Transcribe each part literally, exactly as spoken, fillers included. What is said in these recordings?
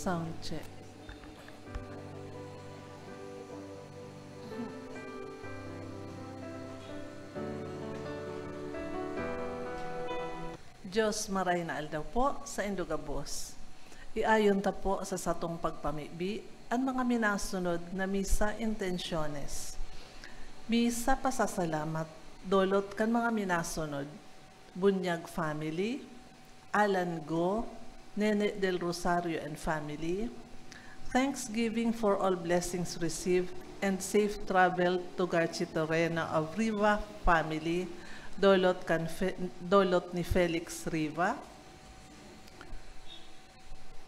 Sound check. Diyos, maray na aldaw po sa indo gabos. Iayon ta po sa satong pagpamibi an mga minasunod na misa intenciones. Misa pasasalamat, dolot kan mga minasunod, Bunyag family, Alan Go, Nene del Rosario and family, thanksgiving for all blessings received, and safe travel to Garchitorena of Riva family, dolot kan Fe-, dolot ni Felix Riva.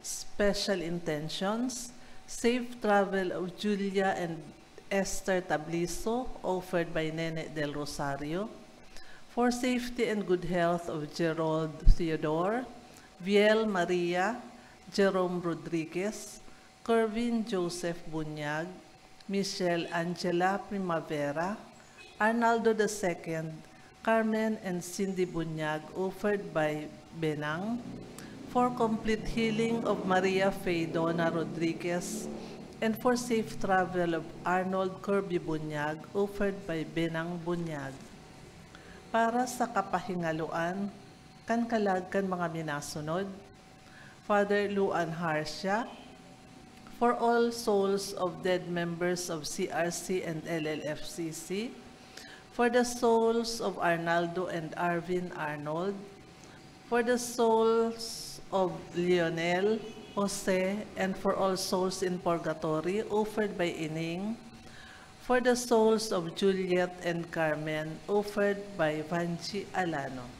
Special intentions, safe travel of Julia and Esther Tabliso, offered by Nene del Rosario. For safety and good health of Gerald Theodore, Viel Maria, Jerome Rodriguez, Kervin Joseph Bunyag, Michelle Angela Primavera, Arnaldo the second, Carmen and Cindy Bunyag, offered by Benang, for complete healing of Maria Faye Dona Rodriguez, and for safe travel of Arnold Kirby Bunyag, offered by Benang Bunyag. Para sa kapahingaloan kan kalag kan mga minasunod, Father Luan Harcia, for all souls of dead members of C R C and L L F C C, for the souls of Arnaldo and Arvin Arnold, for the souls of Lionel, Jose, and for all souls in purgatory, offered by Ining, for the souls of Juliet and Carmen, offered by Vanchi Alano.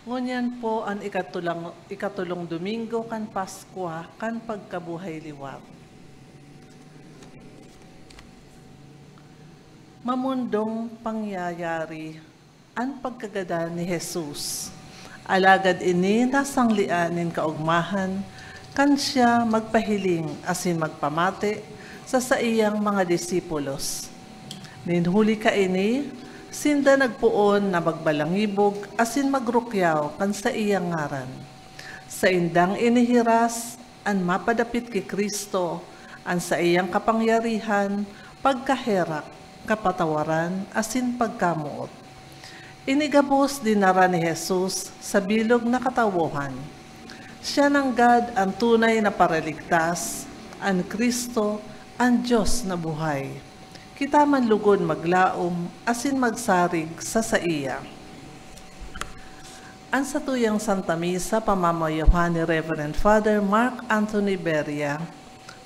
Ngunyan po an ikatulang, ikatulong Domingo kan Paskwa kan pagkabuhay liwat. Mamundong pangyayari an pagkagadan ni Jesus. Alagad ini nasanglean nin kaogmahan kan siya magpahiling asin magpamate sa saiyang mga disipulos. Nin huli kaini, sinda nagpoon na magbalangibog asin magrukyaw kan saiyang ngaran. Saindang inihiras an mapadapit ki Cristo, an saiyang kapangyarihan, pagkaherak, kapatawaran, asin pagkamoot. Ini gabos dinara ni Jesus sa bilog na katawohan. Siya nanggad an tunay na Paraligtas, an Cristo, an Dios na buhay. Kita man lugod maglaom asin magsarig sa saiya. An satuyang Santa Misa pamamayohan ni Reverend Father Mark Anthony Beria,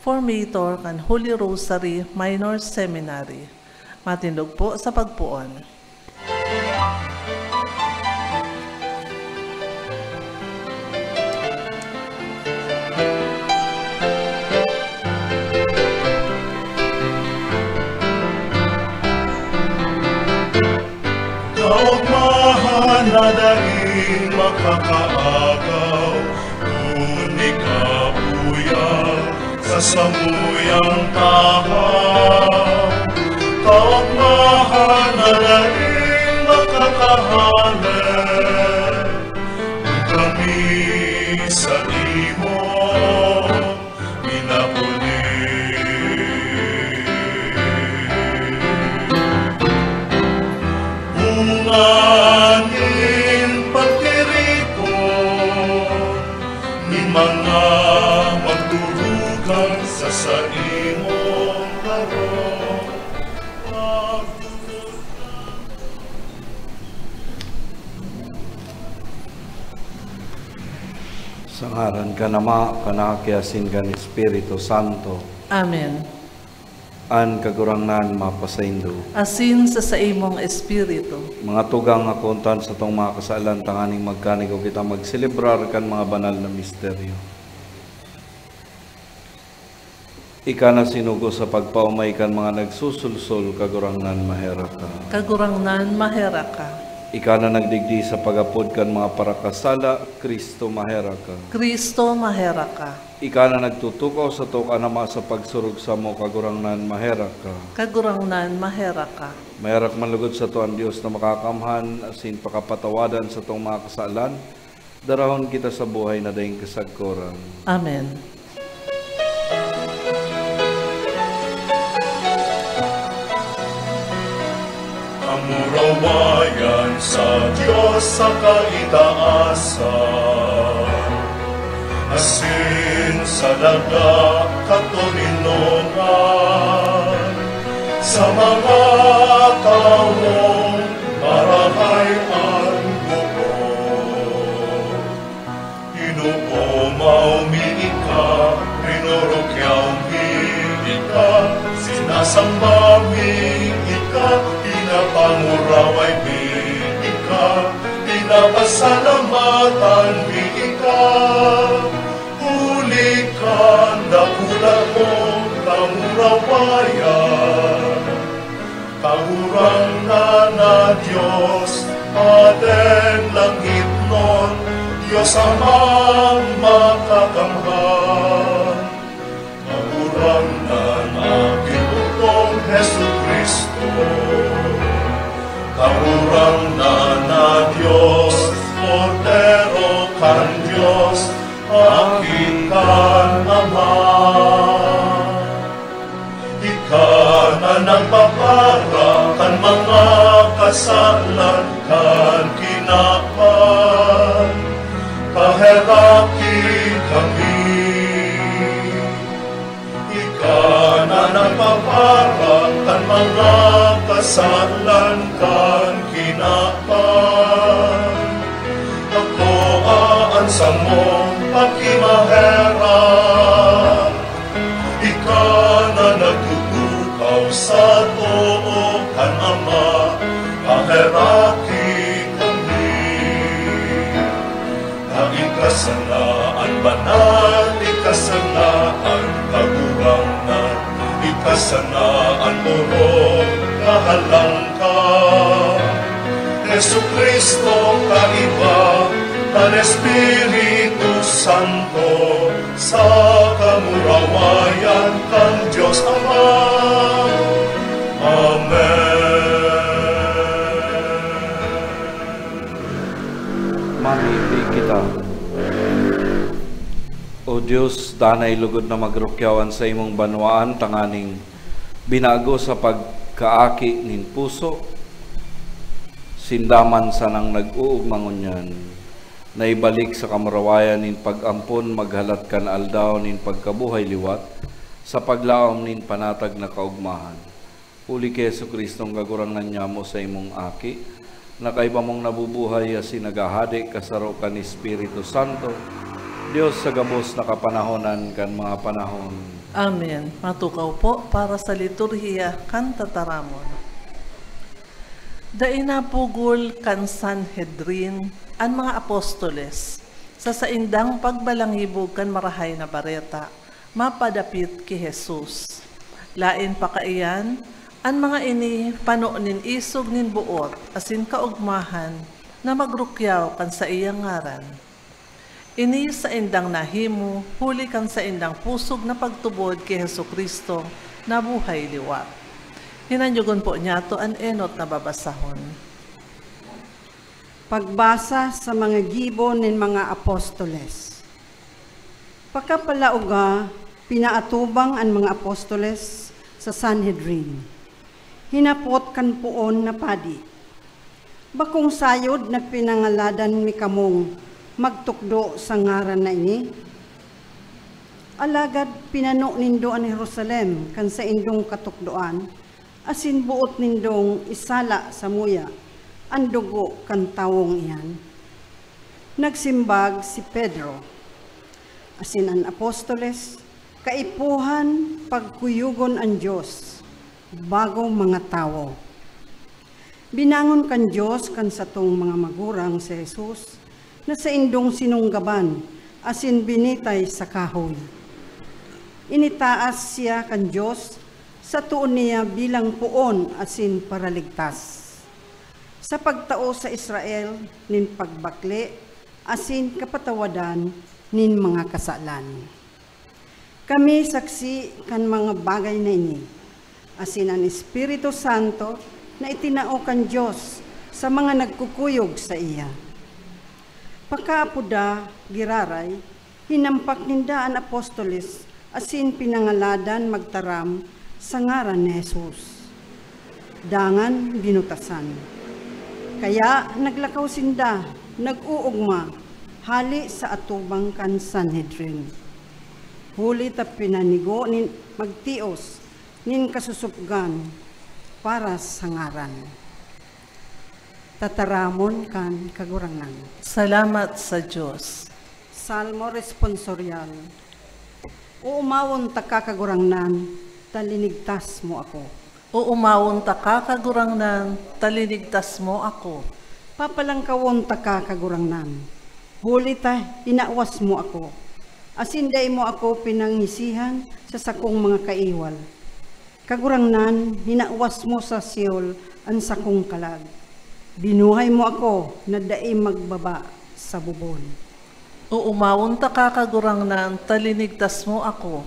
formator kan Holy Rosary Minor Seminary. Matindog po sa pagpoon. Kaogmahan na daing makakaagaw, kun ikabuya sa samuyang tahaw. Kaogmahan na daing makakahale, kun kami sa imo minapuli. Bunga nin pagtiripon nin mga magturugang sa saimong harong. Sa ngaran kan Ama, kan Aki, asin kan Espiritu Santo. Amen. An Kagurangnan mapasaindo. Asin sa saimong espiritu. Mga tugang, akoon ta an satong mga kasalan tanganing magkanigo kita magselebrar kan mga banal na misteryo. Ika na sinugo sa pagpaomay kan mga nagsusulsol, Kagurangnan, maherak ka. Kagurangnan, maherak ka. Ika na nagdigdi sa pag-apod kan mga parakasala, Kristo, maherak ka. Kristo, maherak ka. Ika na nagtutukaw sato kan Ama sa pagsurog samo, Kagurangnan, maherak ka. Kagurangnan, maherak ka. Maherak man lugod sato an Dios na makakamhan, asin pakapatawadan satong mga kasalan, Darahon kita sa buhay na daing kasagkoran. Amen. Kamurawayan sa Dios sa kaitaasan, asin sa daga katoninongan, sa mga tawong marahay an buot. Inomaw mi ika, rinorokyaw mi ika, sinasamba mi ika, pinapanguraway mi ika, pinapasalamatan mi ika. Huli kan dakula mong kamurawayan, Kagurangnan na Dios, Padeng langitnon, Dios Amang makakamhan. Kagurangnan na Ginoo kong Jesu-Cristo, Kagurangnan na Dios, Kordero kan Dios, Aki kan Ama. Ika na nagpapara kan mga kasalan kan kinaban, paheraki kami. Ika na nagpapara kan mga kasalan kan kinaban, akoa an samong pakimaherak. Ika na nagtutukaw sa too kan Ama, paheraki kami. Na ika sana an banal, ika sana an kagurangnan, ika sana an orog na halangka. Jesu-Cristo, kaiba kan Espiritu Santo, sa kamurawayan kan Dios Ama. Amen. Manibig kita. O Dios, danay lugod na magrukyaw an saimong banwaan tanganing binago sa pagkaaki nin puso. Sinda man sanang nag-oogma ngunyan, naibalik sa kamurawayan nin pag-ampon maghalat kan aldaw nin pagkabuhay liwat, sa paglaom nin panatag na kaogmahan. Huli ki Jesu-Cristong Kagurangnan nyamo, saimong Aki, na kaiba mong nabubuhay asin naghahade kasaro kan Espiritu Santo, Dios sa gabos na kapanahonan kan mga panahon. Amen. Matukaw po para sa liturhiya kan tataramon. Dai napugol kan Sanhedrin an mga apostoles sa saindang pagbalangibog kan Marahay na Bareta mapadapit ki Jesus. Laen pa kaiyan, an mga ini pano nin isog nin boot asin kaogmahan na magrukyaw kan saiyang ngaran. Ini saindang nahimo huli kan saindang pusog na pagtubod ki Jesu-Cristo na buhay liwat. Hinanyogon po niyato an enot na babasahon. Pagbasa sa mga gibo nin mga apostoles. Pakapalaoga, pinaatubang an mga apostoles sa Sanhedrin. Hinapot kan poon na padi, "Bakong sayod na pinangaladan mi kamong magtukdo sa ngaran na ini? Alagad pinano nindo an Jerusalem kan saindong katukdoan, asin boot nindong isala samuya an dugo kan tawong iyan." Nagsimbag si Pedro asin an apostoles, "Kaipuhan pagkuyogon an Dios bago mga tawo. Binangon kan Dios kan satong mga magurang si Jesus na saindong sinunggaban asin binitay sa kahoy. Initaas siya kan Dios sa too niya bilang poon asin paraligtas, sa pagtao sa Israel nin pagbakle asin kapatawadan nin mga kasalan. Kami saksi kan mga bagay na ini, asin an Espiritu Santo na itinao kan Dios sa mga nagkukuyog saiya. Pakaapoda giraray, hinampak ninda an apostoles asin pinangaladan magtaram sa ngaran ni Jesus. Dangan binutasan. Kaya naglakaw sinda, nag-oogma, hale sa atubang kan Sanhedrin. Huli ta pinanigo nin magtios nin kasusupgan para sa ngaran. Tataramon kan Kagurangnan. Salamat sa Dios. Salmo Responsorial. Uumawon taka, Kagurangnan, ta linigtas mo ako. Uumawon taka, Kagurangnan, ta linigtas mo ako. Papalangkawon taka, Kagurangnan, huli ta inawas mo ako, asin dai mo ako pinangisihan sa sakong mga kaiwal. Kagurangnan, hinawas mo sa Sheol an sakong kalag. Binuhay mo ako na dai magbaba sa bubon. Uumawon taka, Kagurangnan, ta linigtas mo ako.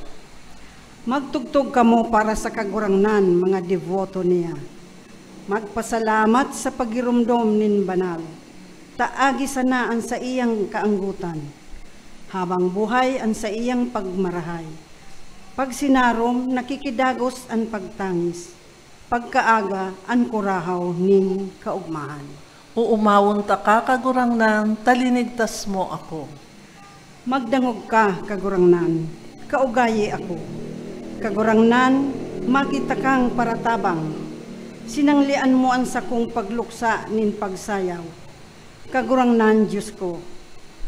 Magtugtog kamo para sa Kagurangnan, mga deboto niya. Magpasalamat sa paggiromdom nin banal, ta agi sana an saiyang kaanggotan. Habang buhay an saiyang pagmarahay, pag sinarom, nakikidagos an pagtangis. Pagkaaga, an kurahaw nin kaogmahan. Uumawon taka, Kagurangnan, ta linigtas mo ako. Magdangog ka, Kagurangnan, kaugayi ako. Kagurangnan, maki takang paratabang. Sinanglian mo an sakong pagluksa nin pagsayaw. Kagurangnan, Dios ko,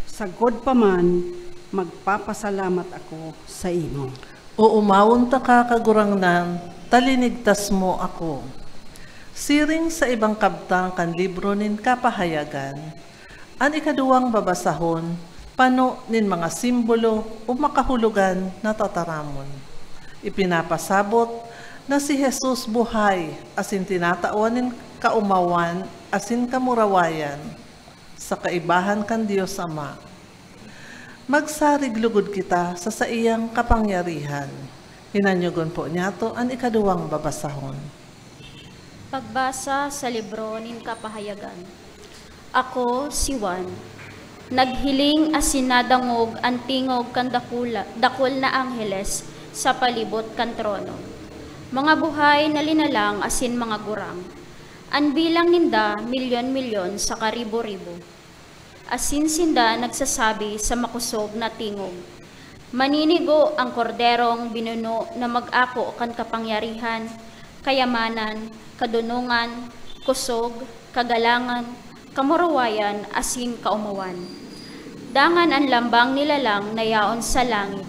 sagkod pa man, magpapasalamat ako saimo. Uumawon taka, Kagurangnan, ta linigtas mo ako. Siring sa ibang kabtang kan libro nin Kapahayagan, an ikaduwang babasahon pano nin mga simbolo o makahulogan na tataramon. Ipinapasabot na si Jesus buhay asin tinatawan nin kaomawan asin kamurawayan sa kaibahan kan Dios Ama. Magsarig lugod kita sa saiyang kapangyarihan. Hinanyogon po niyato an ikaduwang babasahon. Pagbasa sa libro nin Kapahayagan. Ako, si Juan, naghiling asin nadangog an tingog kan dakula, dakul na angheles sa palibot kan trono, mga buhay na linalang asin mga gurang. An bilang ninda milyon-milyon saka ribo-ribo. Asin sinda nagsasabi sa makosog na tingog, "Maninigo an Korderong binuno na mag-ako kan kapangyarihan, kayamanan, kadonongan, kosog, kagalangan, kamurawayan, asin kaomawan." Dangan an lambang nilalang na yaon sa langit,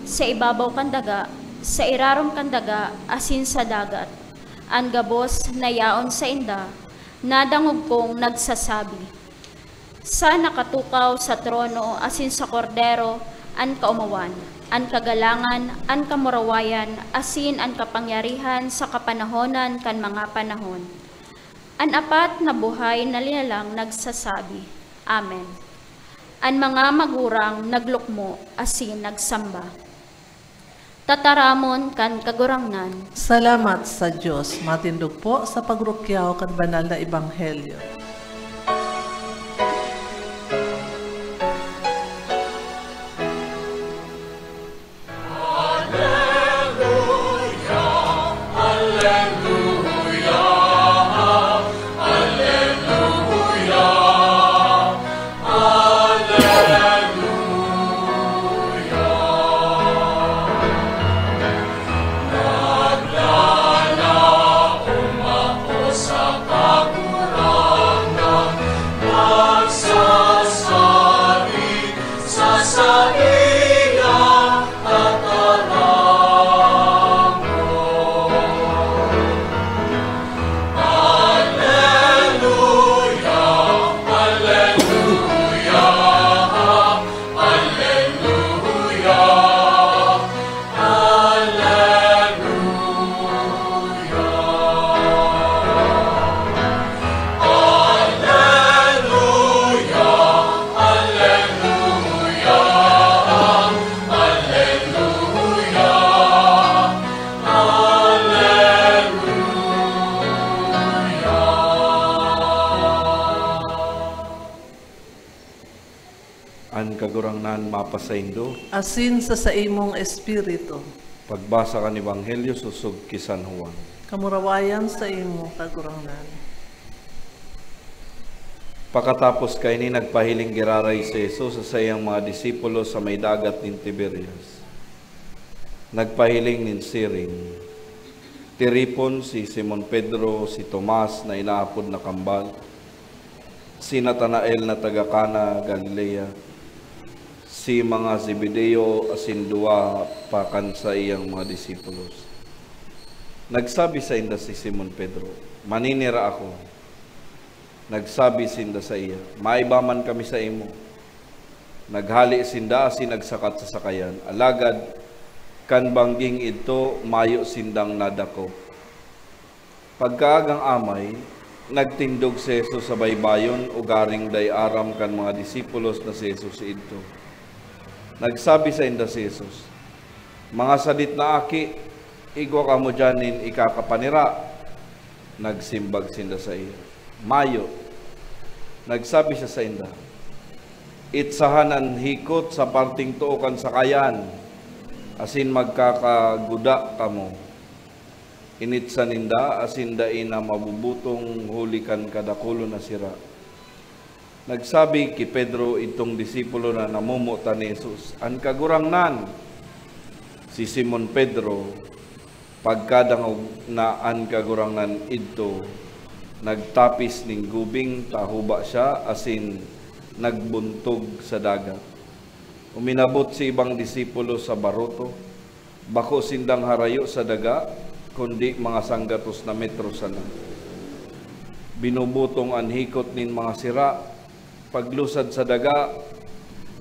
sa ibabaw kan daga, sa irarom kan daga, asin sa dagat, an gabos na yaon sainda, nadangog kong nagsasabi, "Sa nakatukaw sa trono asin sa Kordero an kaomawan, an kagalangan, an kamurawayan, asin an kapangyarihan sa kapanahonan kan mga panahon." An apat na buhay na linalang nagsasabi, "Amen." An mga magurang naglukmo asin nagsamba. Tataramon kan Kagurangnan. Salamat sa Dios. Matindog po sa pagrukyaw kan banal na ebanghelyo. Kagurangnan mapasaindo. Asin sa saimong espiritu. Pagbasa kan Ebanghelyo sosog ki San Juan. Kamurawayan saimo, Kagurangnan. Pakatapos kaini, nagpahiling giraray si Jesus sa saiyang mga disipulo sa may dagat nin Tiberias. Nagpahiling nin siring, tiripon si Simon Pedro, si Tomas na inaapod na Kambal, si Natanael na taga Cana, Galilea, si mga Zebedeo asin duwa pa kan saiyang mga disipulos. Nagsabi sainda si Simon Pedro, "Maninira ako." Nagsabi sinda saiya, "Maiba man kami saimo." Naghale sinda asin nagsakat sa sakayan. Alagad kan bangging idto, mayo sindang nadakop. Pagkaagang amay, nagtindog si Jesus sa baybayon, ugaring dai aram kan mga disipulos na si Jesus idto. Nagsabi sainda si Jesus, "Mga sadit na aki, igwa kamo diyan nin ikakapanira." Nagsimbag sinda saiya, "Mayo." Nagsabi siya sainda, "Itsahan an hikot sa parting too kan sakayan, asin magkakaguda kamo." Initsa ninda asin dai na mabubutong huli kan kadakulon na sira. Nagsabi ki Pedro, idtong disipulo na namomotan ni Jesus, "An Kagurangnan!" Si Simon Pedro, pagkadangog na an Kagurangnan idto, nagtapis nin gubing ta huba siya asin nagbuntog sa dagat. Uminabot si ibang disipulo sa baruto. Bako sindang harayo sa daga, kundi mga sanggatos na metro sana. Binubutong an hikot nin mga sira. Paglusad sa daga,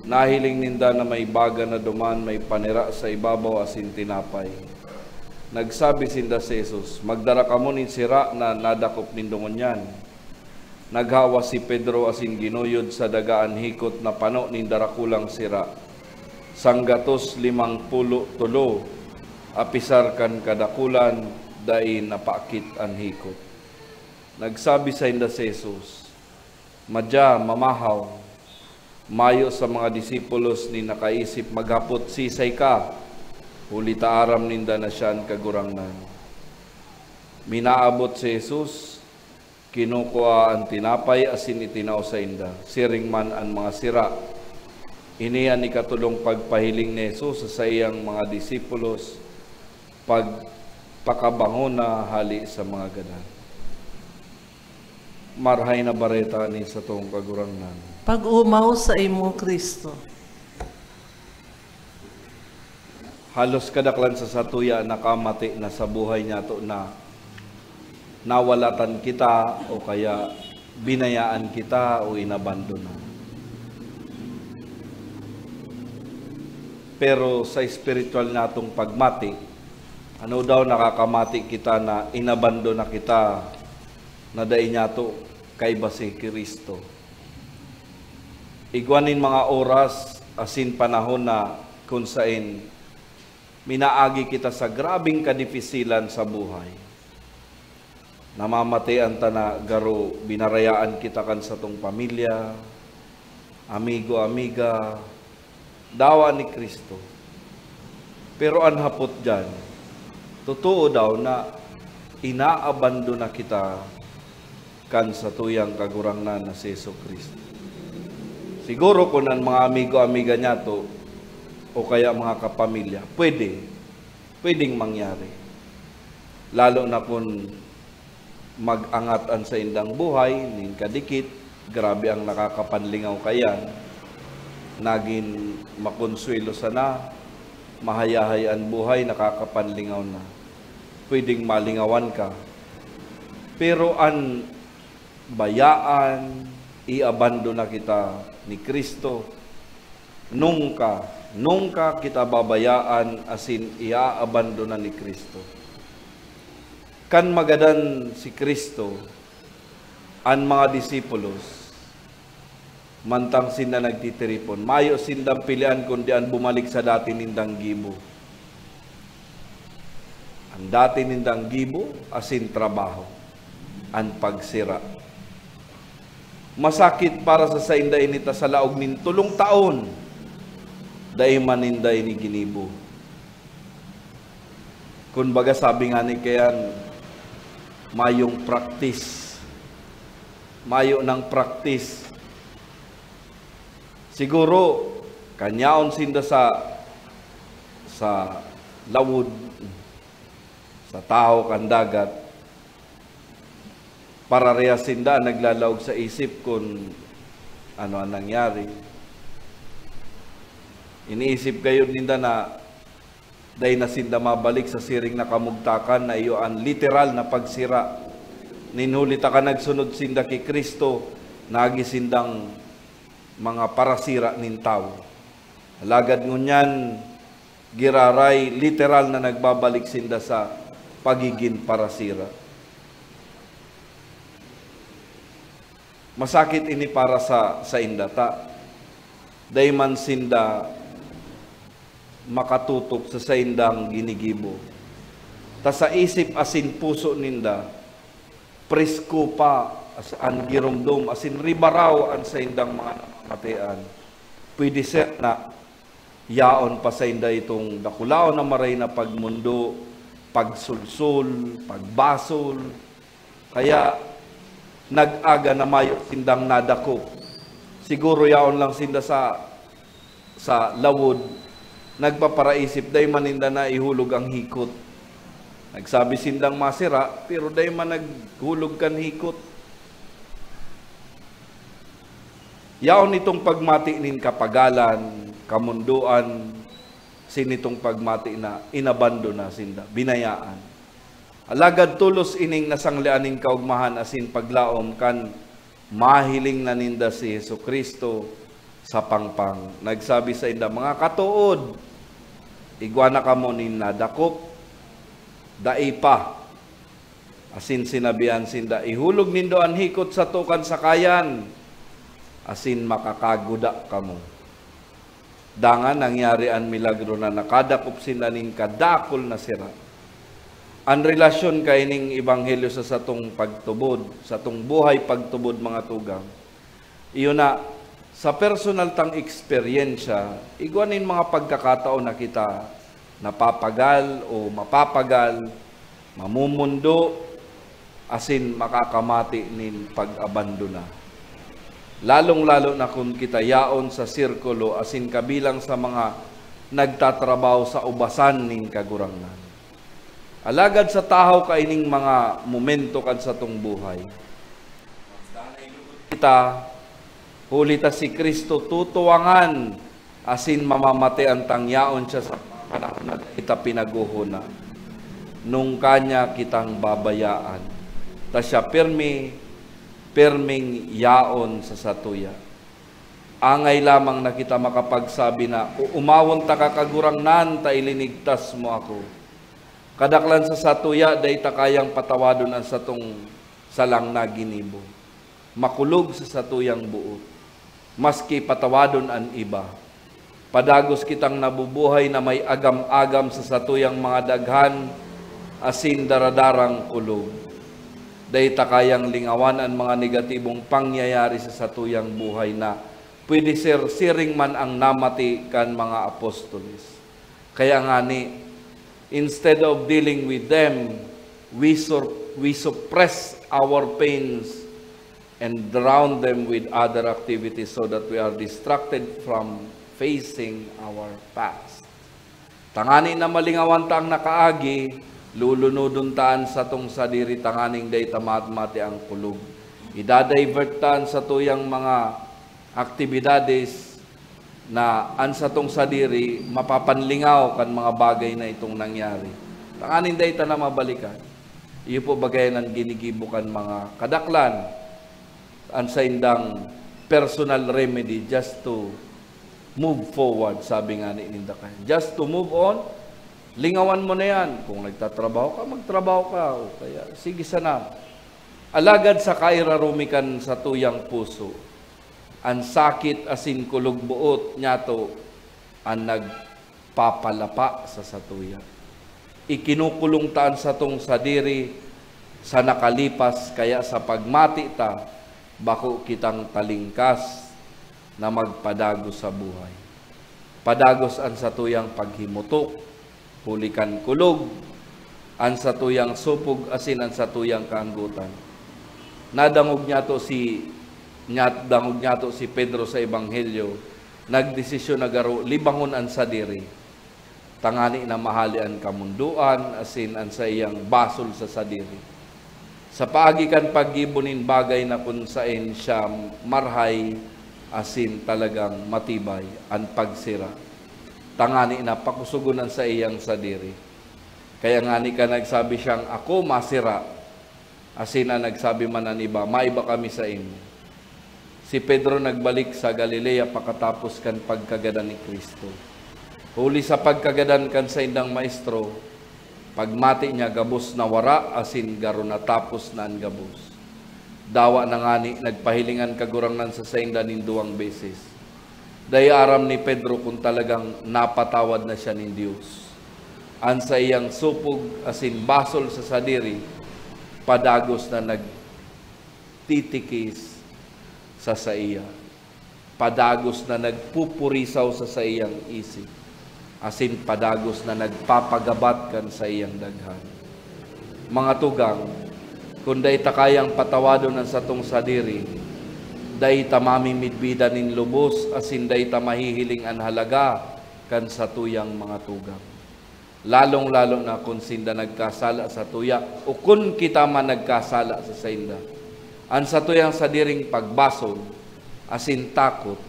nahiling ninda na may baga na duman may panira sa ibabaw asin tinapay. Nagsabi sinda si Jesus, "Magdara kamo nin sira na nadakop nindo ngunyan." Naghawas si Pedro asin ginuyod sa daga an hikot na pano nin darakulang sira, sanggatos limang pulo tolo, apisar kan kadakulan, dai napaakit an hikot. Nagsabi sainda si Jesus, "Madya, mamahaw." Mayo sa mga disipulos nin nakaisip maghapot, "Siisay ka?" huli ta aram ninda na siya an Kagurangnan. Minaabot si Jesus, kinukua an tinapay asin itinao sainda. Siring man an mga sira. Ini an ikatolong pagpahiling ni Jesus sa saiyang mga disipulos, pagpakabangona hali sa mga gadan. Marahay na Bareta nin satong Kagurangnan. Pag-omaw saimo, Cristo. Halos kadaklan sa satuya nakamati na sa buhay niyato na nawalatan kita o kaya binayaan kita o inabandona. Pero sa espiritual natong pagmati, ano daw nakakamati kita na inabandona kita, na dai niyato kaiba si Cristo? Igwa nin mga oras asin panahon na kun saen minaagi kita sa grabeng kadipisilan sa buhay. Namamatean ta na garo binarayaan kita kan satong pamilya, amigo, amiga, dawa ni Cristo. Pero an hapot diyan, totoo daw na inaabandona kita kan satuyang Kagurangnan na si Jesu-Cristo? Siguro kun an mga amigo-amiga niyato o kaya mga kapamilya, pwede, pwedeng mangyari. Lalo na kun mag-angat an saindang buhay nin kadikit, grabe ang nakakapanlingaw kaiyan. Nagin makonsuwelo sana, mahayahay an buhay, nakakapanlingaw na. Pwedeng malingawan ka. Pero an bayaan, iabandona kita ni Cristo. Nungka, nungka kita babayaan asin iaabandona ni Cristo. Kan magadan si Cristo, an mga disipulos, mantang sinda nagtitiripon, mayo sindang pilian kundi an bumalik sa dati nindang gibo. An dati nindang gibo asin trabaho, an pagsira. Masakit para sa sainda ini ta sa laog nin tolong taon, Dai man ninda ini ginibo. Kun baga, sabi nga ni kayan, mayong practice. Mayo nang practice. Siguro, kan yaon sinda sa, sa lawod, sa tahaw kan dagat, pararehas sinda an naglalaog sa isip kun ano an nangyari. Iniisip gayod ninda na dai na sinda mabalik sa siring na kamugtakan na iyo an literal na pagsira. Nin huli ta kan nagsunod sinda ki Cristo, nagi sindang mga parasira nin tawo. Alagad ngunyan, giraray, literal na nagbabalik sinda sa pagigin parasira. Masakit ini para sa, sainda ta. Dai man sinda makatutok sa saindang ginigibo. Ta sa isip asin puso ninda, presko pa as-, an giromdom, asin ribaraw an saindang mga namamatean. Pwede ser na yaon pa sainda itong dakulaon na maray na pagmondo, pagsulsol, pagbasol. Kaya nag-aga na mayo sindang nadakop. Siguro yaon lang sinda sa, sa lawod, nagpaparaisip, dai man ninda naihulog ang hikot. Nagsabi sindang masira, pero dai man naghulog kan hikot. Yaon itong pagmati nin kapagalan, kamondoan, sin itong pagmati na inabandona sinda, binayaan. Alagad tolos ining nasanglean nin kaogmahan asin paglaom kan mahiling na ninda si Jesu-Cristo sa pangpang. Nagsabi sainda, "Mga katood, igwa na kamo nin nadakop? Dai pa." Asin sinabihan sinda, "Ihulog nindo an hikot sato kan sakayan, asin makakaguda kamo." Dangan nangyari an milagro na nakadakop sinda nin kadakul na sira. An relasyon kaining ebanghelyo sa satong pagtubod, satong buhay pagtubod, mga tugang, iyo na, sa personal tang eksperyensya, igwa nin mga pagkakataon na kita napapagal o mapapagal, mamumundo, asin makakamati nin pag-abandona. Lalong-lalo na kun kita yaon sa sirkulo asin kabilang sa mga nagtatrabaho sa ubasan nin Kagurangnan. Alagad sa tahaw kaining mga momento kan satong buhay, kita, huli ta si Cristo tutuwangan asin mamamatean tang yaon siya sa mga panahon na dai ta pinaghohona. Nungka niya kitang babayaan, ta siya pirmi, pirming yaon sa satuya. Angay lamang na kita makapagsabi na, "Oomawon taka, Kagurangnan, ta ilinigtas mo ako." Kadaklan sa satuya, dai ta kayang patawadon an satong salang na ginibo. Makulog sa satuyang boot, maski patawadon an iba. Padagos kitang nabubuhay na may agam-agam sa satuyang mga daghan asin daradarang kulog. Dai ta kayang lingawan an mga negatibong pangyayari sa satuyang buhay na pwede ser siring man an namati kan mga apostoles. Kaya ngani, instead of dealing with them, we sur-, we suppress our pains and drown them with other activities so that we are distracted from facing our past. Tangani na malingawan ta an nakaagi, lulunodon ta an satong sadiri tanganing dai ta matmati an kulog. Idadivert ta an satuyang mga aktibidades na an satong sadiri mapapanlingaw kan mga bagay na itong nangyari, tanganing dai ta na mabalikan. Iyo po baga yan an ginigibo kan mga kadaklan, an saindang personal remedy just to move forward, sabi nga ni ninda kaya. Just to move on, lingawan mo na yan. Kung nagtatrabaho ka, magtrabaho ka. O kaya, sige sana. Alagad sa kairarumi kan satuyang puso, an sakit asin kulog boot niyato an nagpapalapa sa satuya. Ikinukulong ta an satong sadiri sa nakalipas, kaya sa pagmati ta, bako kitang talingkas na magpadagos sa buhay. Padagos an satuyang paghimutok, huli kan kulog, an satuyang supog asin an satuyang kaanggotan. Nadangog niyato si, nya-, dangog niyato si Pedro sa Ebanghelyo, nagdesisyon na garo libangon an sadiri, tangani na mahale an kamondoan asin an saiyang basol sa sadiri. Sa paagi kan paggibo nin bagay na kun saen siya marhay asin talagang matibay, an pagsira, tangani na pakusogon an saiyang sadiri. Kaya ngani kan nagsabi siyang, "Ako masira," asin an nagsabi man an iba, "Maiba kami saimo." Si Pedro nagbalik sa Galilea pakatapos kan pagkagadan ni Cristo. Huli sa pagkagadan kan saindang maestro, pagmati niya gabos nawara asin garo natapos na an gabos. Dawa na ngani nagpahiling an Kagurangnan sa sainda nin duwang beses. Dai aram ni Pedro kun talagang napatawad na siya nin Dios. An saiyang supog asin basol sa sadiri, padagos na nagtitikis sa saiya. Padagos na nagpupurisaw sa saiyang isip, asin padagos na nagpapagabat kan saiyang daghan. Mga tugang, kun dai ta kayang patawadon an satong sadiri, dai ta mamimidbidan nin lubos asin dai ta mahihiling an halaga kan satuyang mga tugang. Lalong-lalo na kun sinda nagkasala satuya o kun kita man nagkasala sa sainda. An satuyang sadiring pagbasol asin takot,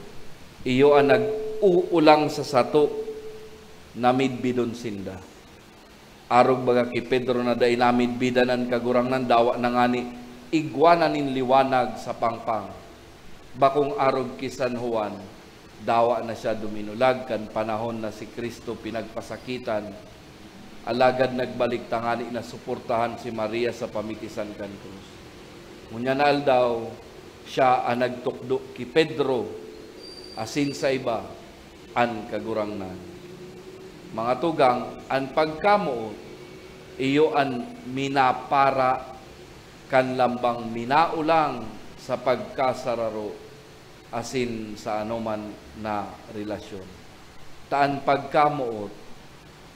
iyo an nag-uulang sa sato na midbidon sinda. Arog baga ki Pedro na dai namidbidan an Kagurangnan, dawa na ngani igwa na nin liwanag sa pangpang. Bakong arog ki San Juan, dawa na siya duminulag kan panahon na si Cristo pinagpasakitan, alagad nagbalik tangani na suportahan si Maria sa pamitisan kan krus. Ngunyan na aldaw, siya an nagtukdo ki Pedro asin sa iba, an Kagurangnan. Mga tugang, an pagkamoot, iyo an minapara kan lambang minaolang sa pagkasararo asin sa anoman na relasyon. Ta an pagkamoot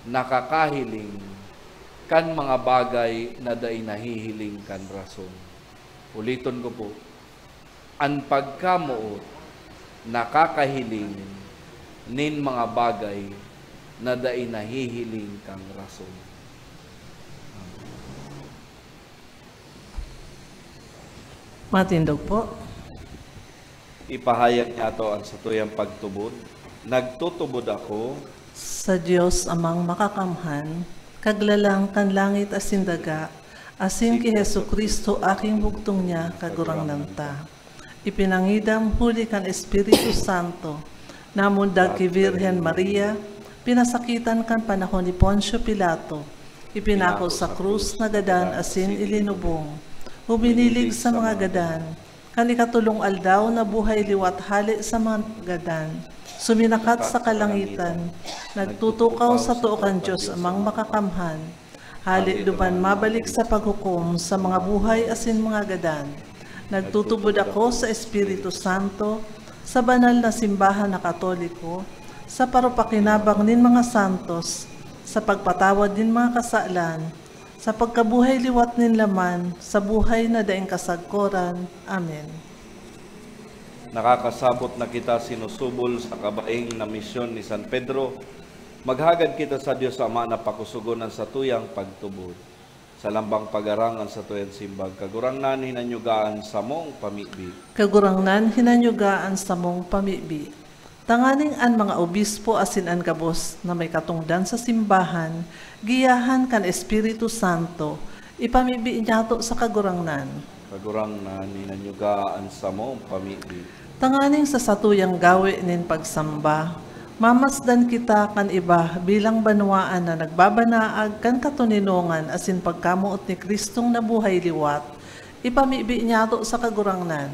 nakakahiling kan mga bagay na dai nahihiling kan rason. Uliton ko po, an pagkamoot nakakahiling nin mga bagay na dai nahihiling kan rason. Matindog po. Ipahayag niyato an satuyang pagtubod. Nagtutubod ako sa Dios Amang Makakamhan, Kaglalang kan langit asin daga, asin ki Jesu-Cristo, aking bugtong niya, Kagurangnan ta. Ipinangidam huli kan Espiritu Santo, namundag ki Birhen Maria, pinasakitan kan panahon ni Poncio Pilato, ipinako sa krus, nagadan asin ilinubong. Huminilig sa mga gadan, kan ikatolong aldaw nabuhay liwat hale sa mga gadan. Suminakat sa kalangitan, nagtutukaw sa too kan Dios Amang Makakamhan. Hale duman mabalik sa paghukom sa mga buhay asin mga gadan. Nagtutubod ako sa Espiritu Santo, sa banal na simbahan na Katoliko, sa parupakinabang nin mga santos, sa pagpatawad nin mga kasalan, sa pagkabuhay liwat nin laman, sa buhay na daing kasagkoran. Amen. Nakakasabot na kita sinusubol sa kabaing na misyon ni San Pedro. Maghagad kita sa Dios Ama na pakusogon an satuyang pagtubod. Sa lambang pagharang an satuyang simbag, Kagurangnan, hinanyuga an samong pamibi. Kagurangnan, hinanyuga an samong pamibi. Tanganing an mga obispo asin an gabos na may katongdan sa simbahan, giyahan kan Espiritu Santo, ipamibi niyato sa Kagurangnan. Kagurangnan, hinanyuga an samong pamibi. Tanganing sa satuyang gawe nin pagsamba, mamasdan kita kan iba bilang banwaan na nagbabanaag kan katoninongan asin pagkamoot ni Cristong nabuhay liwat, ipamibi niyato sa Kagurangnan.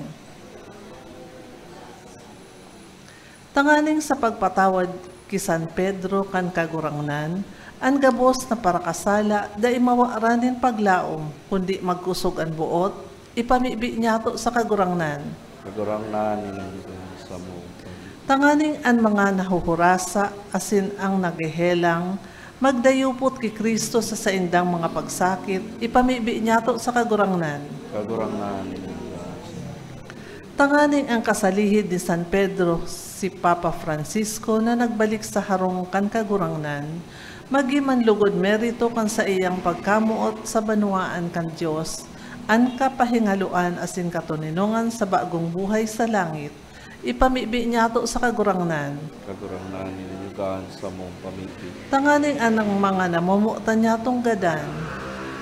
Tanganing sa pagpatawad ki San Pedro kan Kagurangnan, an gabos na parakasala dai mawaran nin paglaom, kundi magkosog an boot, ipamibi niyato sa Kagurangnan. Kagurangnan, hinanyuga an samong pamibi. Tanganing an mga nahuhurasa asin ang naghehelang magdayupot ki Cristo sa saindang mga pagsakit, ipamibi niyato sa Kagurangnan. Kagurangnan, Tanganing ang kasalihid ni San Pedro, si Papa Francisco na nagbalik sa harong kan Kagurangnan, magin man lugod merito kan saiyang pagkamoot sa banwaan kan Dios, an kapahingaloan asin katoninongan sa bagong buhay sa langit, ipamibi niyato sa Kagurangnan. Kagurangnan, ninyo kan samong pamibi. Tanganing anang mga namomotan niyatong gadan,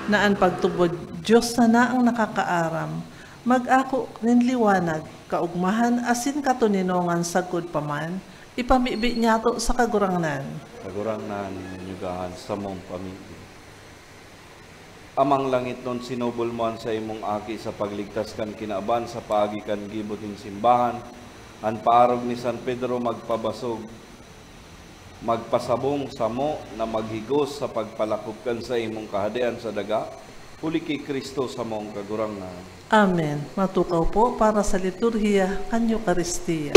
na an pagtubod Dios sana ang nakakaaram, mag-ako nin liwanag, kaogmahan asin katoninongan sagkod pa man, ipamibi niyato sa Kagurangnan. Kagurangnan, ninyo kan samong pamibi. Amang langitnon, sinubol mo an saimong Aki sa pagligtas kan kinaban sa paagi kan gibo nin simbahan. An paarog ni San Pedro magpabasog, magpasabong samo na maghigos sa pagpalakop kan saimong Kahadean sa daga, huli ki Cristo samong Kagurangnan. Amen. Matukaw po para sa liturhiya kan Eukaristia.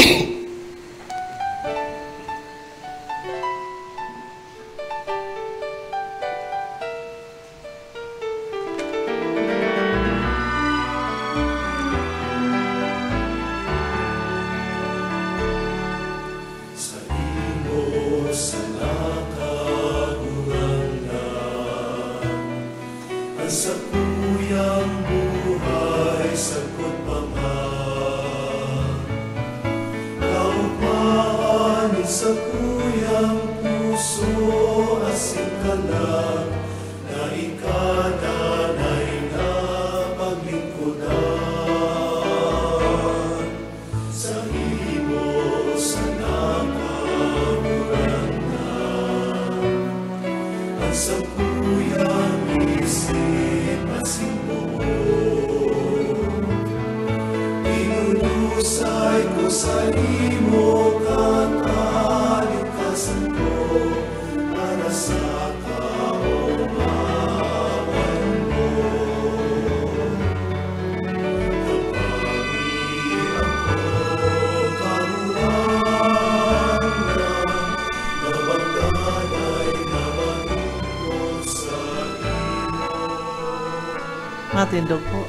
Saimo sana, Kagurangnan, an sakuyang buhay sagkod pa man. Kaogmahan nin sakuyang puso asin kalag na ika danay na paglingkodan. Saimo sana, Kagurangnan, an sakuyang isip asin boot. Idudusay ko saimo kan kalikasan ko, para sa kaomawan mo. Kapagi ako, Kagurangnan, na magdanay na malingkod saimo. Matindog po.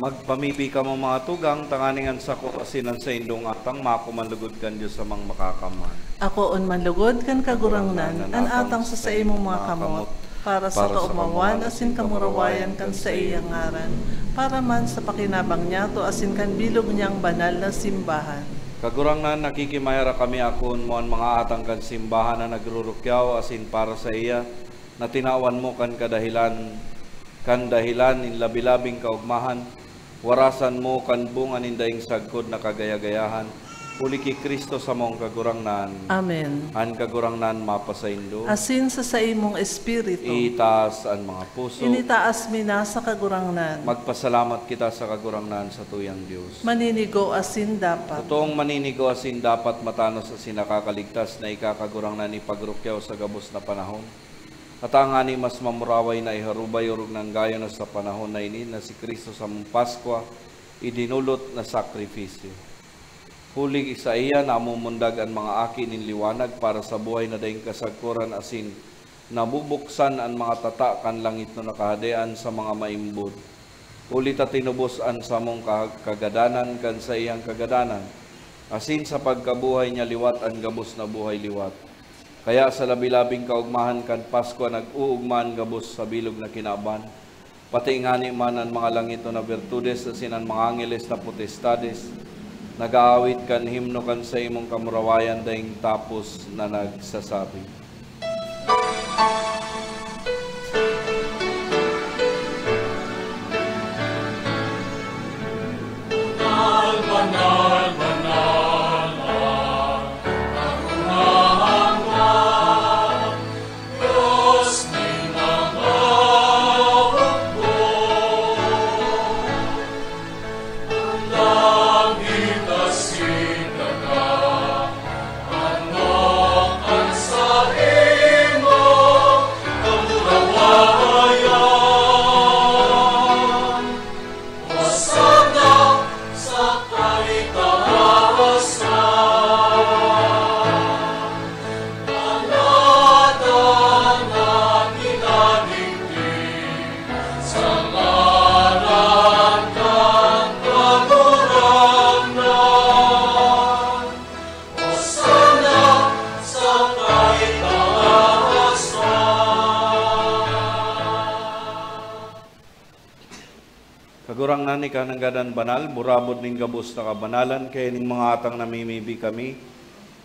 Magpamibi kamo, mga tugang, tanganing an sako asin an saindong atang maako man lugod kan Dios Amang Makakamhan. Akoon man lugod kan Kagurangnan an atang sa saimong mga kamot, para sa kaomawan asin kamurawayan kan saiyang ngaran, para man sa pakinabang niyato asin kan bilog niyang banal na simbahan. Kagurangnan, nakikimayara kami akoon mo an mga atang kan simbahan na nagrurukyaw asin para saiya, na tinawan mo kan kadahilan, kan dahelan nin labi-labing kaogmahan, warasan mo kan bunga nin daing sagkod na kagaya-gayahan, huli ki Cristo samong Kagurangnan. Amen. An Kagurangnan mapasaindo. Asin sa saimong espiritu. Itaas an mga puso. Initaas mi na sa Kagurangnan. Magpasalamat kita sa Kagurangnan, satuyang Dios. Maninigo asin dapat. Totoong maninigo asin dapat, matanos asin nakakaligtas na ika, Kagurangnan, ipagrukyaw sa gabos na panahon. At tangani mas mamuraway na iharubay orog nang gayo na sa panahon na ini na si Cristo samong Paskwa, idinolot na sakrifisyo. Huli saiya, namumundag an mga aki nin liwanag para sa buhay na daing kasagkoran asin nabubuksan an mga tata kan langitnon na Kahadean sa mga maimbod. Huli ta tinubos an samong ka-, kagadanan kan saiyang kagadanan, asin sa pagkabuhay niya liwat an gabos na buhay liwat. Kaya sa labi-labing kaogmahan kan Paskwa nag-oogma an gabos sa bilog na kinaban, pati ngani man an mga langitnon na birtudes asin an mga angeles na potestades, nag-aawit kan himno kan saimong kamurawayan daing tapos na nagsasabi. Kagurangnan, ika nanggad an banal, burabod nin gabos na kabanalan, kaya nin mga atang namimibi kami,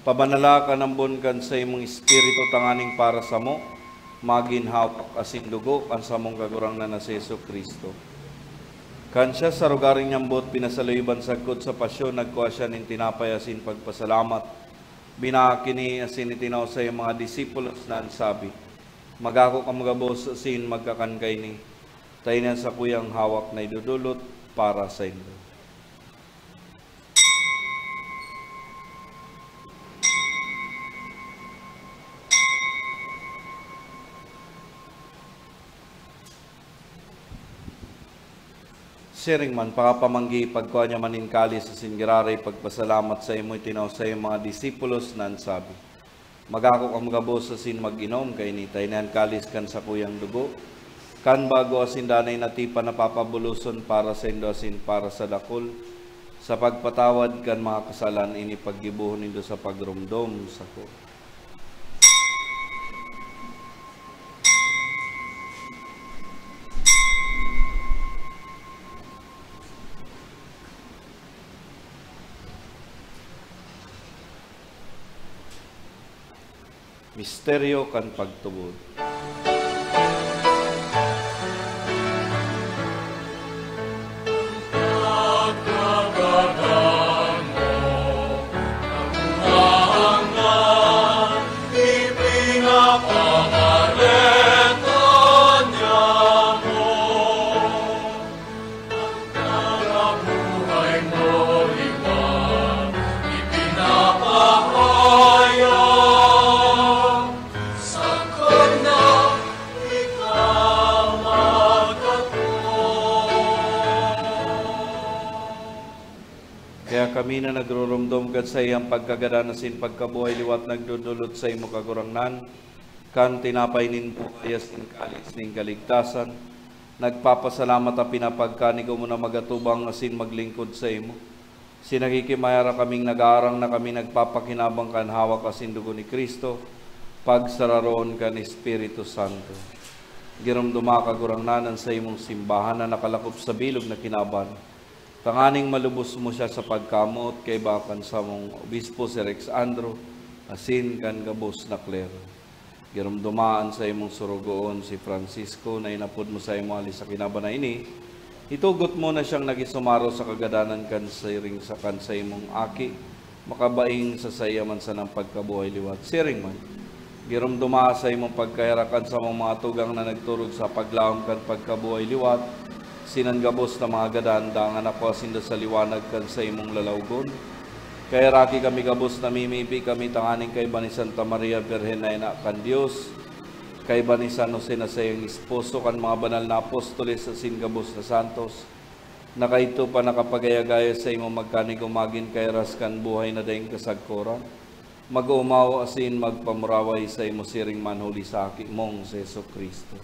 pabanala kan ambon kan saimong Espiritu tanganing para samo, magin hawak asin dugo kan samong Kagurangnan na si Jesu-Cristo. Kan siya sa rogaring niyambot pinasaluiban sagkod sa pasyon, nagkua siya nin tinapay asin pagpasalamat, binaki ini asin itinao sa iyang mga disipulos na an sabi, "Magako kamo gabos asin magkakan kaini, ta ini an sakuyang hawak na idodolot para saindo." Siring man, pakapamanggi, pagkua niya man nin kalis asin giraray pagpasalamat saimo, itinao sa iyang mga disipulos na an sabi, "Magako kamo gabos asin mag-inom kaini, ta ini an kalis kan sakuyang dugo, kan bago asin danay na tipan na papabuloson para saindo asin para sa dakul, sa pagpatawad kan mga kasalan. Ini paggibohon nindo sa pagromdom sako." Misteryo kan pagtubod. Ang buhay mo liwat, ipinapahayag, sagkod na ikaw magkatong. Kaya kami na nagruromdom kan saiyang pagkagadan asin pagkabuhay liwat, nagdodolot saimo, Kagurangnan, kan tinapay nin buhay asin kalis nin kaligtasan, nagpapasalamat ta pinapagkanigo mo na magatubang asin maglingkod saimo. Asin nakikimayara kaming nag-aarang na kami nagpapakinabang kan hawak asin dugo ni Cristo, pagsararoon kan Espiritu Santo. Giromdoma, Kagurangnan, an saimong simbahan na nakalakop sa bilog na kinaban, tanganing malubos mo siya sa pagkamoot kaiba kan samong obispo, si Rex Andro, asin kan gabos na klero. Giromdoma an saimong sorogoon, si Francisco, na inapod mo saimo hali sa kinaban na ini. Itugot mo na siyang nagisumaro sa kagadanan kan siring sa kan saimong Aki, makabaing sa saiya man sanang pagkabuhay liwat. Siring man, giromdoma sa imong pagkaherak an samong mga tugang na nagturog sa paglaom kan pagkabuhay liwat, asin an gabos na mga gadan, dangan apwa sinda sa liwanag kan saimong lalawgon. Kaheraki kami gabos, namimibi kami tanganing kaiba ni Santa Maria Birhen na ina kan Dios, kaiba ni San Jose na saiyang esposo, kan mga banal na apostoles asin gabos na santos, na kaidto pa nakapagayagaya saimo magkanigo magin kairas kan buhay na daing kasagkoran. Mag-oomaw asin magpamuraway saimo siring man huli sa Aki mong si Jesu-Cristo.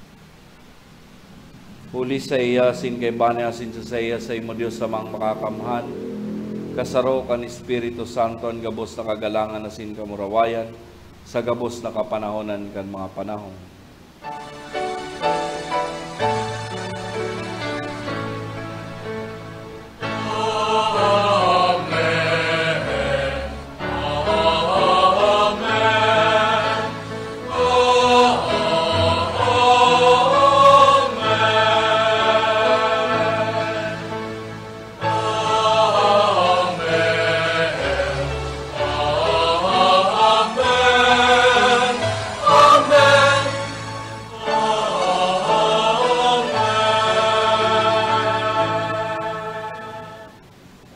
Huli saiya, asin kaiba niya, asin sa saiya, saimo Dios Amang Makakamhan, kasaro kan Espiritu Santo, an gabos na kagalangan asin kamurawayan, sa gabos na kapanahonan kan mga panahon.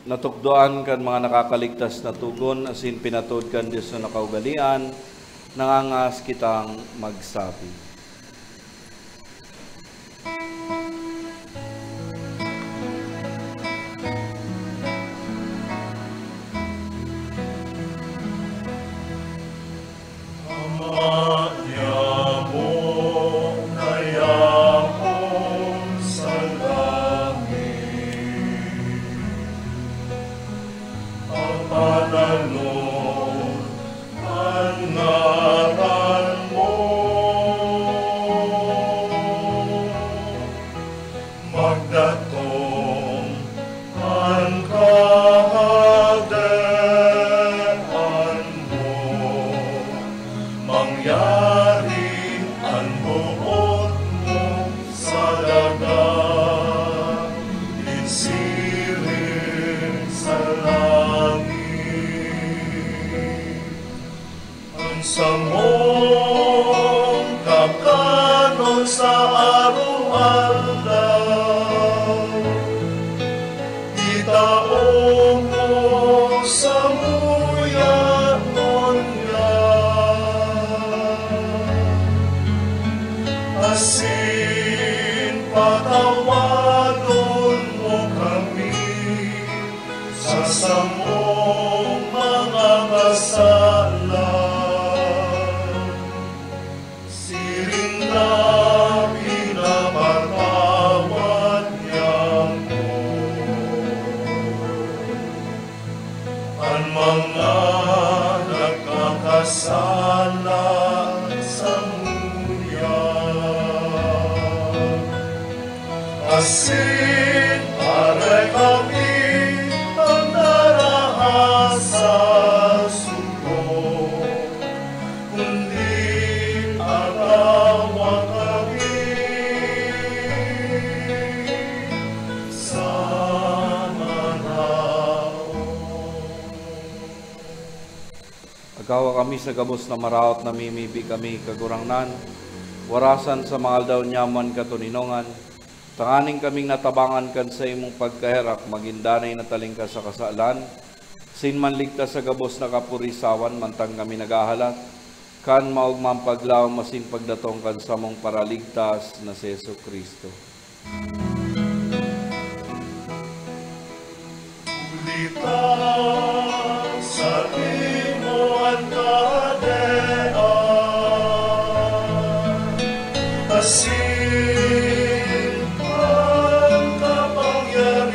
Natukdoan kan mga nakakaligtas na togon asin pinatod kan Dios na nakaugalean, nangangahas kitang magsabi. Ama niamo na yaon sa langit, papadanon an ngaran mo. Magdatong Taong mo samuya ngunyan, asin patawadon mo kami sa samong mga kasalan. Siring na pinapatawad niyamo an mga nagkakasala samuya. Asin aray kami pagdaraha sa sugod, kundi agawa kami sa maraot. Agawa kami sa gabos na maraot, namimibi kami, Kagurangnan. Warasan sa mga aldaw niyaman katoninongan, tanganing kaming natabangan kan saimong pagkaherak, magin danay na talingkas sa kasalan, asin manligtas sa gabos na kapurisawan, mantang kami naghahalat kan maogmang paglaom asin pagdatong kan samong Paraligtas na si Jesu-Cristo. Huli ta sa imo an kahadean, asin an kapangyarihan,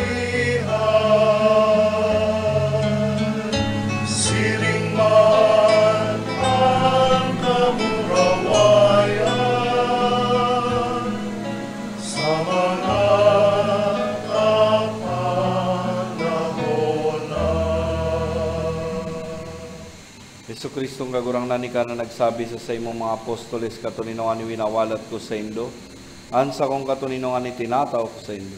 siring man an kamurawayan sa mga kapanahonan. Jesu-Cristong Kagurangnan, ika na nagsabi sa saimong mga apostoles, "Katoninongan winawalat ko saindo, an sakong katoninongan itinatao ko saindo."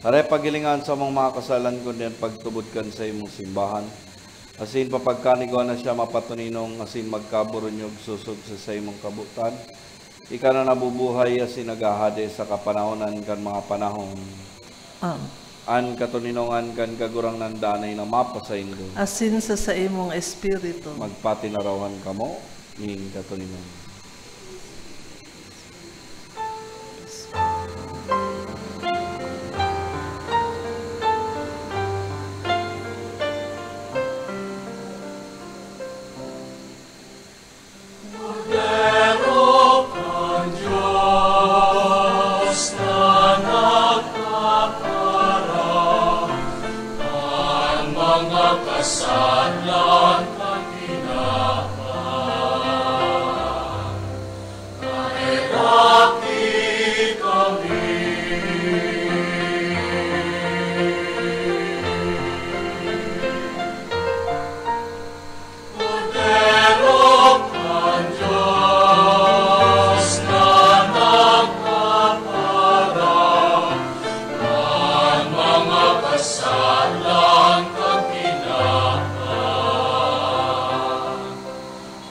Aray, paghilinga an samong mga kasalan, kundi an pagtubod kan saimong simbahan. Asin papagkanigoan na siya mapatoninong asin magkaburunyog sosog sa saimong kabotan. Ika na nabubuhay asin naghahade sa kapanahonan kan mga panahon. Amen. An katoninongan kan Kagurangnan danay na mapasaindo. Asin sa saimong espiritu. Magpatinarawan kamo nin katoninongan. Kordero kan Dios na nagkapara kan mga kasalan kan tinapay, kaheraki kami. Kordero kan Dios na nagkapara kan mga kasalan kan tinapay,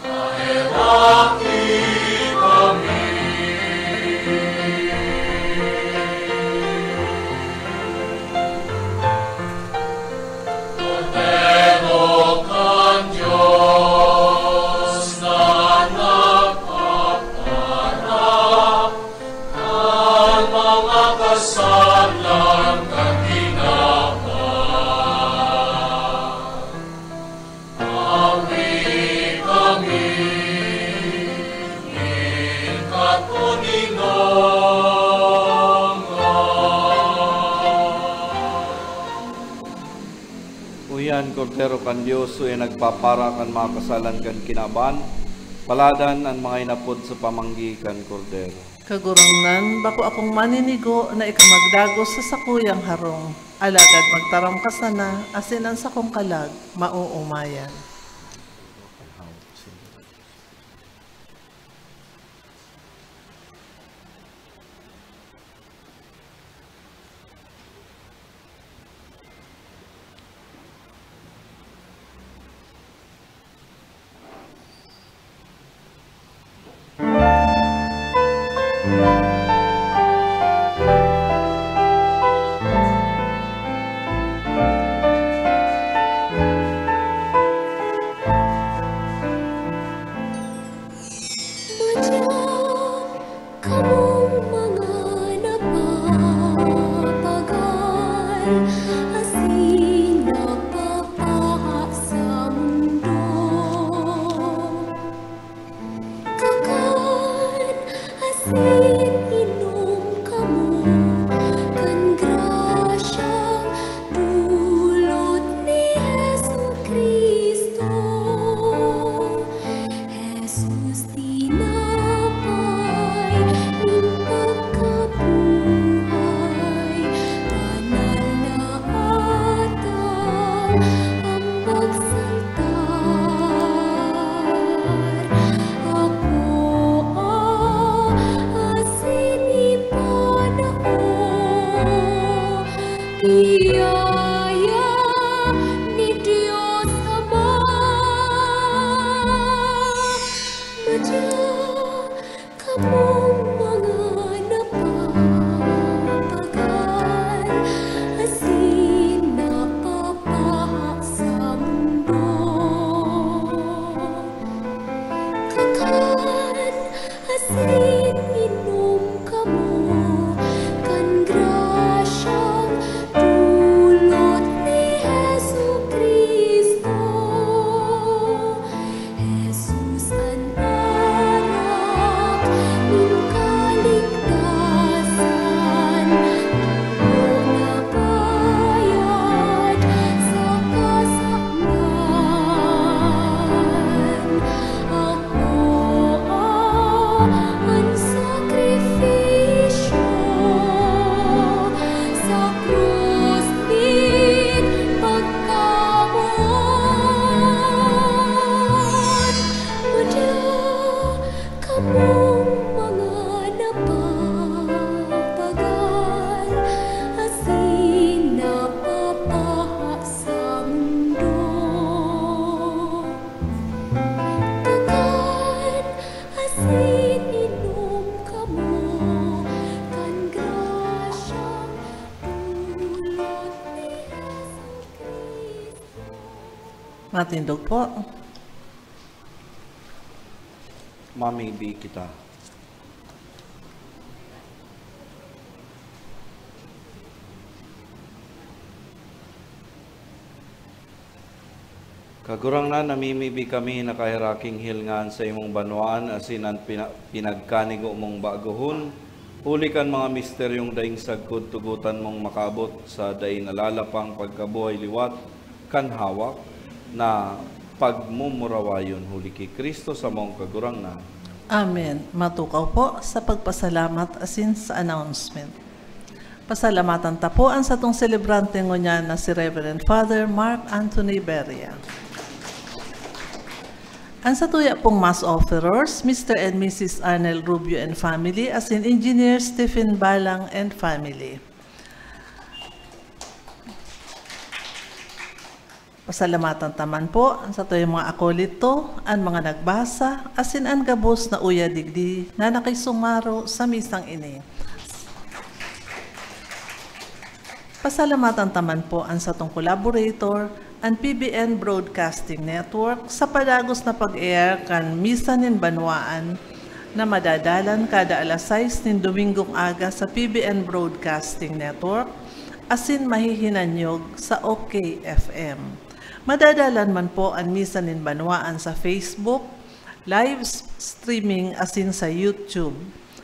kaheraki kami. Kordero kan Dios na nagpapaharap kan mga kasalan kan tinapay, awi kami nin katoninongan. Uya an Kordero kan Dios, uya nagpapara kan mga kasalan kan kinaban. Paladan an mga inapod sa pamanggi kan Kordero. Kagurangnan, bako akong maninigo na ika magdagos sa sakuyang harong, alagad magtaram ka sana, asin an sakong kalag maoomayan. Ang pagsaltar, akoa asin ipanao, biyaya ni Dios Ama. Madya kamong mga napapagal asin napapaha sa mundo. Kakan asin inom kamo kan grasyang dulot ni Jesu-Cristo. Jesus an anak nin kaligtasan, dugo na bayad sa kasalan. Akoa an sakripisyo sa krus nin pagkamoot. Madya kamong mga napapagal asin napapaha sa mundo. Kakan asin inom kamo kan grasyang dulot ni Jesu-Cristo. Matindog po. Mamibi kita. Kagurangnan, namimibi kami na kaheraking hilngan sa imong banwaan asin an pina-, pinagkanigo mong bagohon, huli kan mga misteryong daing sagkod tugotan mong makaabot sa dai nalalapang pagkabuhay liwat kan hawak na pagmumurawayon huli ki Cristo samong Kagurangnan. Amen. Matukaw po sa pagpasalamat asin sa announcement. Pasalamatan ta po an satong selebrante ngunyan na si Reverend Father Mark Anthony Beria. An satuya pong mass offerers, Mister and Missus Arnel Rubio and family, asin Engineer Stephen Balang and family. Pasalamatan ta man po an satuyang mga akolito, an mga nagbasa, asin an gabos na uya digdi na nakisumaro sa misang ini. Pasalamatan ta man po an satong collaborator, an P B N Broadcasting Network, sa padagos na pag-air kan Misa nin Banwaan na madadalan kada alas sais nin Domingong aga sa P B N Broadcasting Network, asin mahihinanyog sa OK F M. Madadalan man po an Misa nin Banwaan sa Facebook, live s-, streaming asin sa YouTube.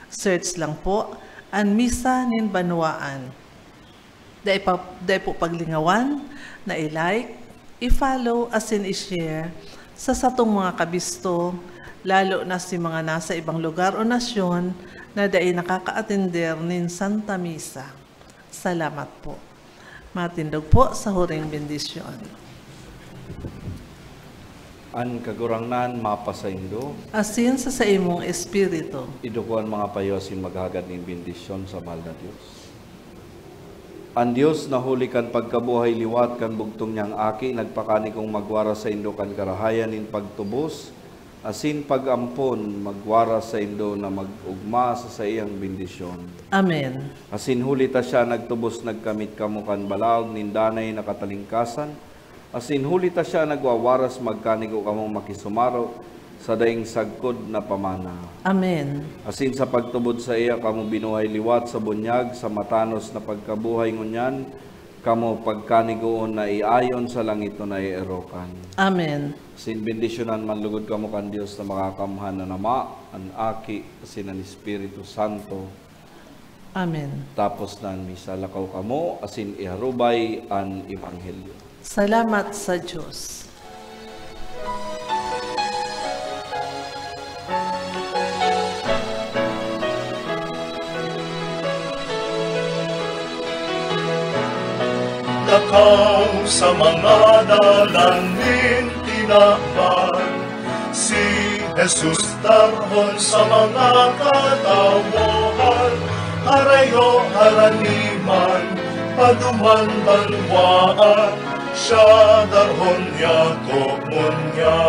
Search lang po an Misa nin Banwaan. Dai pa, dai po paglingawan na i-like, i-follow asin i-share sa satong mga kabisto, lalo na si mga nasa ibang lugar o nasyon na dai nakakaatender nin Santa Misa. Salamat po. Matindog po sa huring bendisyon. An Kagurangnan mapasaindo. Asin sa saimong espiritu. Iduko an mga payo asin maghagad nin bendisyon sa mahal na Dios. An Dios na huli kan pagkabuhay liwat kan bugtong niyang Aki, nagpakanigong magwara saindo kan karahayan nin pagtubos asin pag-ampon, magwara saindo na mag-ogma sa saiyang bendisyon. Amen. Asin huli ta siya nagtubos, nagkamit kamo kan balaog nin danay na katalingkasan, asin huli ta siya nagwawaras, magkanigo kamong makisumaro sa daing sagkod na pamana. Amen. Asin sa pagtubod saiya, kamo binuhay liwat sa bunyag sa matanos na pagkabuhay, ngunyan kamo pagkanigoon na iayon sa langit o naeerokan. Amen. Asin bendisyonan man lugod kamo kan Dios na makakamhan, an Ama, an Aki, asin an Espiritu Santo. Amen. Tapos na an misa, lakaw kamo asin iharubay an ebanghelyo. Salamat sa Dios. Takaw sa mga dalan nin tinaban, si Jesus darhon sa mga katawohan, harayo harani man, paduman banwaan, siya darhon niya togon niya.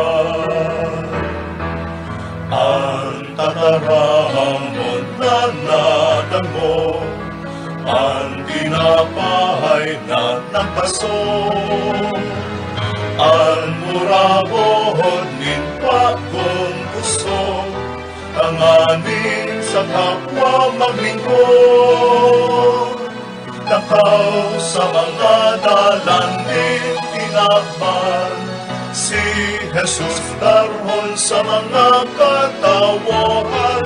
An tataramon na nadangog, an tinapay na nagpaso, an murabod nin bagong puso, tanganing sa kapwa maglingkod. Takaw sa mga dalan nin tinaban, si Jesus darhon sa mga katawohan,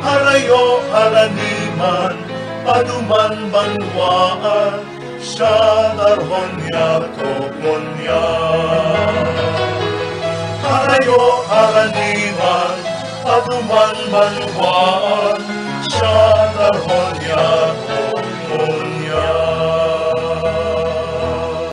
harayo harani man, paduman banwaan, siya darhon niya togon niya. Harayo harani man, paduman banwaan, siya darhon niya